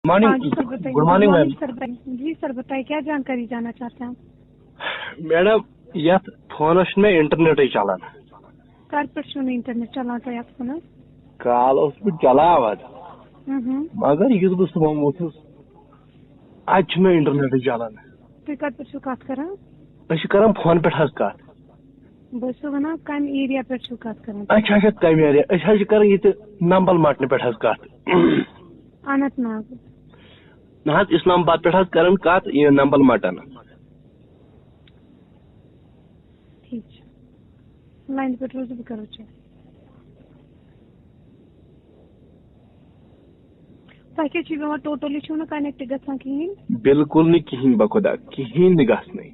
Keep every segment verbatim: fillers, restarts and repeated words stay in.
Morning. ہاں جی سر، بتائیے۔ Good morning, میم۔ سر، بتائیے۔ جی سر، بتائیے، کیا جانکاری جاننا چاہتے ہیں آپ؟ میڈم، یتھ فونس چھُنہٕ مےٚ انٹرنیٹٕے چلان۔ کر پٮ۪ٹھ چھُو نہٕ انٹرنیٹ چلان تۄہہِ یتھ فونس؟ کال اوسُس بہٕ چلاوان، ہُم ہُم۔ مگر یُتھ بہٕ صُبحن ووٚتھُس، اتہِ چھُنہٕ مےٚ انٹرنیٹٕے چلان۔ تُہۍ کتھ پٮ۪ٹھ چھِو کتھ کران؟ أسۍ چھِ کران فون پٮ۪ٹھ حظ کتھ۔ بہٕ ٲسٕس ونان، کمہِ ایریا پٮ۪ٹھ چھِو کتھ کران؟ اچھا، اچھا، کمہِ ایریا؟ أسۍ حظ چھِ کران ییٚتہِ نمبل مٹنہٕ پٮ۪ٹھ حظ کتھ۔ اننت ناگ۔ نہ حظ، اسلام آباد پٮ۪ٹھ حظ کران کتھ، یہِ نمبل مٹن۔ ٹھیٖک چھُ۔ لاینہِ پٮ۪ٹھ روٗزِو، بہٕ کرو چیک۔ تۄہہِ کیٛاہ چھُ یِوان، ٹوٹلی چھُو نہٕ کنیکٹ گژھان کِہیٖنۍ؟ بِلکُل نہٕ کِہیٖنۍ، بخدا، کِہیٖنۍ نہٕ گژھنٕے۔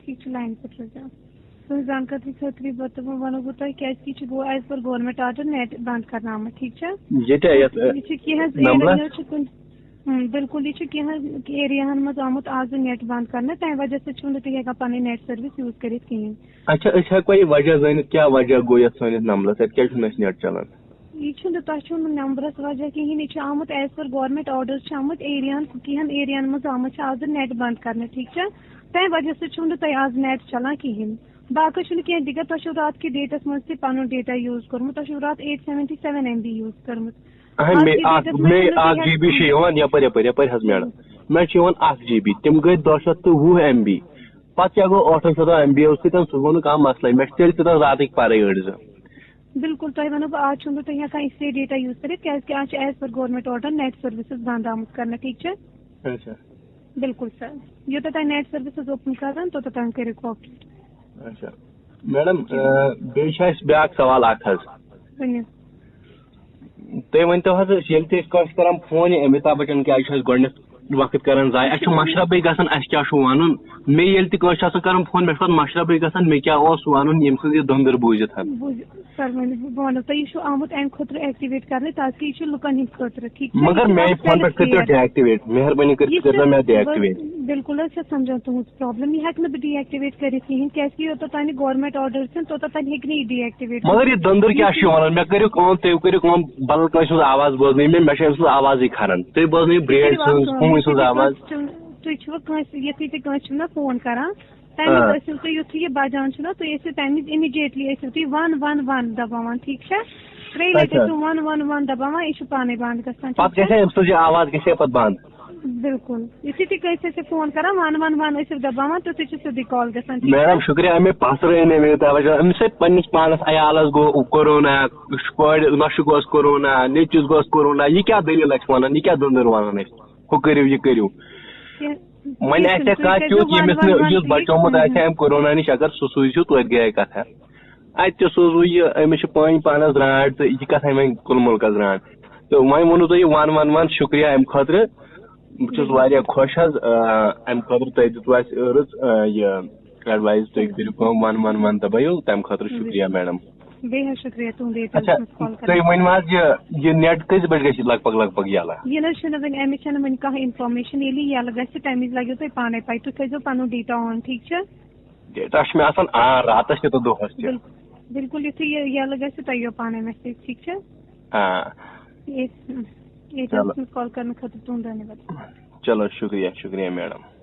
ٹھیٖک چھُ، لاینہِ پٮ۪ٹھ روٗزِو۔ تُہٕنٛز زانکٲری خٲطرٕ بہٕ تہٕ وَنو بہٕ تۄہہِ، کیٛازِ کہِ یہِ چھُ گوٚو as per government order net بنٛد کرنہٕ آمُت، ٹھیٖک چھا؟ ییٚتہِ یَتھ، یہِ چھُ کینٛہہ حظ نمبرَس؟ ایریاہَن حظ چھُ کُنہِ، ہُم، بِلکُل، یہِ چھُ کینٛہہ حظ ایریاہَن منٛز آمُت آز net بنٛد کرنہٕ، تَمہِ وجہ سۭتۍ چھِو نہٕ تُہۍ ہٮ۪کان پَنٕنۍ net service use کٔرِتھ کِہیٖنۍ۔ اچھا، أسۍ ہٮ۪کوا یہِ وجہ زٲنِتھ، کیٛاہ وجہ گوٚو یَتھ سٲنِس نمبرَس اَتہِ، کیٛازِ چھُنہٕ اَسہِ net چلان؟ یہِ چھُنہٕ، تۄہہِ چھُو نہٕ نمبرَس وجہ کِہیٖنۍ، یہِ چھُ آمُت as per government orders چھُ آمُت ایریاہَن، کینٛہَن ایریاہَن منٛز آمُت چھُ آز net بنٛد کرنہٕ، ٹھیٖک چھا؟ تَمہِ وجہ سۭتۍ چھُو نہٕ تۄہہِ آز net چلان کِہیٖنۍ۔ باقٕے چھُنہٕ کینٛہہ دِقت، تۄہہِ چھُو راتھ کہِ ڈیٹَس منٛز تہِ پَنُن data use کوٚرمُت، تۄہہِ چھُو راتھ eight seventy seven M B use کٔرمٕژ۔ اہن، آز مے کہِ اکھ، ڈیٹَس منٛز مے چھُنہٕ اکھ تۄہہِ جی بی چھُ یِوان یپٲرۍ، یپٲرۍ، یپٲرۍ حظ میڈم۔ مےٚ چھُ یِوان اکھ جی بی، تِم گٔے دۄشتھ تہٕ وُہ ایم بی۔ پتہٕ کیٛاہ گوٚو ٲٹھن شیٚتن ایم بی یو سۭتۍ؟ سُہ گوٚو نہٕ کانٛہہ مسلے، مےٚ چھِ تیٚلہِ تہِ تَتھ راتٕکۍ پرے أڑۍ زٕ۔ بِلکُل، تۄہہِ وَنو بہٕ، آز چھُنہٕ تۄہہِ ہٮ۪کان اِسلیے ڈیٹا use کٔرِتھ، کیٛازِ کہِ آز چھِ as per government order net services بنٛد آمُت کرنہٕ، ٹھیٖک چھا؟ اچھا۔ بِلکُل سر، یوٚتاہ تۄہہِ net services open کرن، توٚتاہ تام کٔرِو cooperate۔ اچھا۔ میڈم، آ، بیٚیہِ چھُ اَسہِ بیٛاکھ سوال اکھ حظ۔ ؤنِو۔ تُہۍ ؤنۍتو حظ، أسۍ ییٚلہِ تہِ أسۍ کٲنٛسہِ کران فون، یہِ امیتابھ بچن کیٛازِ چھُ اَسہِ گۄڈٕنٮ۪تھ وقت کران ضایع؟ اَسہِ چھُ مشرفٕے گژھان، اَسہِ کیٛاہ چھُ وَنُن؟ مےٚ ییٚلہِ تہِ کٲنٛسہِ چھُ آسان کرُن فون، مےٚ چھُ پتہٕ مشرفٕے گژھان، مےٚ کیٛاہ اوس وَنُن ییٚمہِ سٕنٛز یہِ دٔنٛدٕر بوٗزِتھ حظ۔ بوٗزِو، سر، وۄنۍ بہٕ وَنو تۄہہِ، یہِ چھُ آمُت اَمہِ خٲطرٕ activate کرنہٕ، تاکہِ یہِ چھُ لُکن ہٕنٛدِ خٲطرٕ، ٹھیٖک چھا؟ مگر یہِ چھُ میٛانہِ اَکھ فون پٮ۪ٹھ کٔرۍزیو self care۔ Deactivate، مہربٲنی کٔرِتھ یہِ چھُ، کٔرۍزیو مےٚ deactivate۔ بہٕ، بِلکُل حظ چھَس سمجھان تُہٕنٛز problem، یہِ ہٮ۪کہٕ نہٕ بہٕ deactivate کٔرِتھ کِہیٖنۍ، کیٛازِکہِ یوٚتَتھ تام نہٕ government order چھِنہٕ، توٚتَتھ تام ہیٚکہِ نہٕ یہِ deactivate مگر یہِ گٔژھِتھ۔ دٔنٛدٕر کیٛاہ چھُ وَنان؟ مےٚ کٔرِو کٲم، تُہۍ کٔرِو کٲم، بدل کٲنٛسہِ ہٕنٛز آواز بوزنٲیِو مےٚ، مےٚ چھےٚ أمۍ سٕنٛز آوازٕے کھَران۔ تُہۍ بوزنٲیِو تُہۍ برٛیڈ کٔرِو اَکھ سٕنٛز، کٲم، ہوٗنۍ ییٚتہِ سٕنٛز تہِ آواز۔ کٲنٛسہِ چھُنہٕ، تُہۍ چھِوٕ کٲنٛسہِ، ییٚتہِ تہِ کٲنٛسہِ چھُو نا فون کَران، تَمہِ آ۔ وِزِ ٲسِو تُہۍ یُتھُے یہِ بَجان چھُ نا، تُہۍ ٲسِو تَمہِ وِزِ immediately ٲسِو تُہۍ one one one دَباوان، ٹھیٖک چھا؟ ترٛیٚیہِ لَٹہِ اچھا۔ ٲسِو one one one دَباوان، یہِ چھُ پانَے بنٛد گژھان، ٹھیٖک پَتہٕ چھا؟ گژھِ أمۍ سٕنٛز یہِ آواز گژھِ پَتہٕ بنٛد؟ بِلکُل۔ یُتھُے تُہۍ کٲنٛسہِ ٲسِو فون کَران، one one one ٲسِو دَباوان، تیُتھُے چھُ سیوٚدُے call گژھان، ٹھیٖک میڈم، چھا؟ شُکریہ، اَمے پَسرٕ أنۍ مےٚ توجہ۔ أمِس ہے پنٛنِس پانَس عیالَس گوٚو کورونا، کورِ لۄشہِ گوس کورونا، نیٚچوِس گوس کورونا، یہِ کیٛاہ دٔلیٖل اَسہِ وَنان، یہِ کیٛاہ دٔنٛدٕر وَنان اَسہِ؟ ہُہ کٔرِو، یہِ کٔرِو۔ کینٛہہ، وۄنۍ کینٛہہ آسہِ ہا چھُنہٕ، تُہۍ کَتھ کٔرۍزیو تیُتھ، ییٚمِس one one one نہٕ، یُس ٹھیٖک۔ بچومُت ہُم، آسہِ ہا ہُم۔ أمۍ کورونا نِش، اگر سُہ سوٗزِو، توتہِ گٔیے کَتھا۔ اَتہِ تہِ سوٗزوٕ یہِ، أمِس چھِ پٲنۍ پانَس درٛانٛٹھ تہٕ یہِ کَتھ اَنہِ وۄنۍ کُل مُلکَس درٛانٛٹھ۔ تہٕ وۄنۍ ووٚنوٕ تۄہہِ یہِ one one one، شُکریہ اَمہِ خٲطرٕ۔ بہٕ چھُس واریاہ خۄش حظ، آ، اَمہِ خٲطرٕ تۄہہِ دِتوٕ اَسہِ رٕژ، آ، یہِ advice، تُہۍ کٔرِو کٲم، one one one دَبٲیِو، تَمہِ خٲطرٕ شُکریہ میڈم۔ بیٚیہِ حظ شُکریہ تُہُنٛد ییٚتہِ اچھا، ٲسمٕژ call تُہۍ کرنہٕ ؤنِو حظ، یہِ، یہِ net کٔژِ بجہِ گژھِ لگ بگ، لگ بگ یَلہٕ؟ یہِ نہ حظ چھُنہٕ وٕنہِ، اَمِچ چھَنہٕ وٕنہِ کانٛہہ information۔ ییٚلہِ یہِ یَلہٕ گژھِ، تَمہِ وِزِ لَگیو تۄہہِ پانَے پَے۔ تُہۍ تھٲیزیو پَنُن data on، ٹھیٖک چھا؟ Data چھُ مےٚ آسان on راتَس تہِ تہٕ دۄہَس تہِ۔ بِلکُل، بِلکُل، یُتھُے یہِ یَلہٕ گژھِ، تۄہہِ یِیو پانَے message، ٹھیٖک چھا؟ آ۔ ییٚتہِ، ییٚتہِ چلو۔ ٲسمٕژ call کرنہٕ خٲطرٕ تُہُنٛد دھنیہ واد۔ چلو، شُکریہ، شُکریہ میڈم۔